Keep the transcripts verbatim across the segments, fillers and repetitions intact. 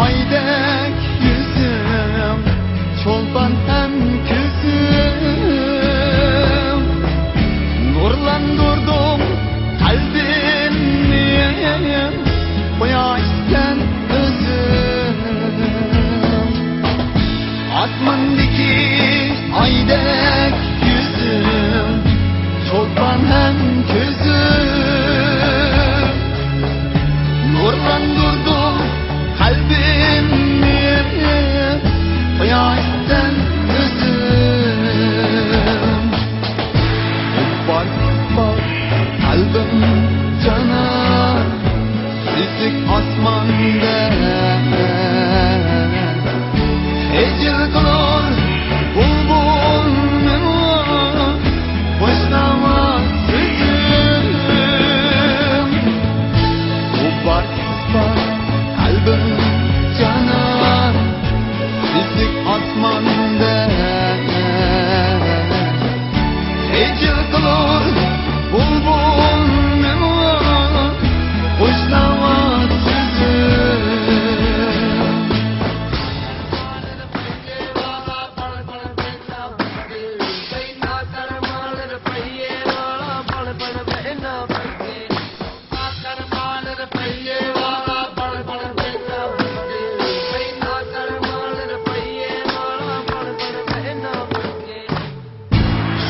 ئايدەك يۈزۈڭ، چولپان ھەم كۆزۈڭ، نۇرلاندۇردۇڭ قەلبىمنى، قۇياش سەن ئۆزۈڭ. ئاسماندىكى ئايدەك يۈزۈڭ، چولپان ھەم كۆزۈڭ، نۇرلاندۇردۇڭ قەلبىمنى، قۇياش سەن ئۆزۈڭ. بار، بار، قەلبىم جانان، سۈزۈك ئاسماندەك. ھىجىل قىلۇر بۇلبۇلنىڭ خۇشناۋا سۆزۈم. بار، بار، قەلبىم جانان، سۈزۈك ئاسماندەك. ھىجىل قىلۇر بۇلبۇلنىڭ خۇشناۋا سۆزى.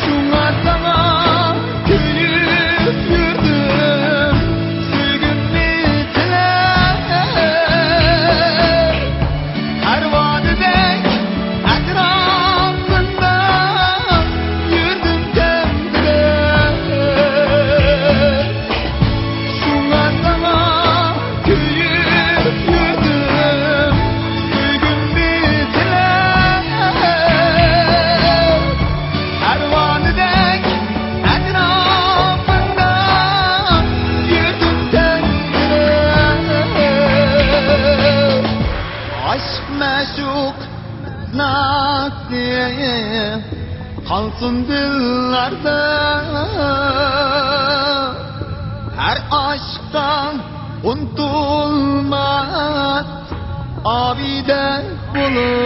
شۇڭا ساڭا كۆيۈپ يۈردۈم، سۆيگۈمنى تىلەپ. پەرۋانىدەك ئەتراپىڭدا يۈردۈم تەمتىرەپ. شۇڭا ساڭا كۆيۈپ يۈردۈم، سۆيگۈمنى تىلەپ. پەرۋانىدەك ئەتراپىڭدا يۈردۈم تەمتىرەپ. ئاشىق مەشۇق ناسى قالسۇن دىللاردا، ھەر ئاشىققا ئۇنتۇلماس ئابىدە بولۇپ.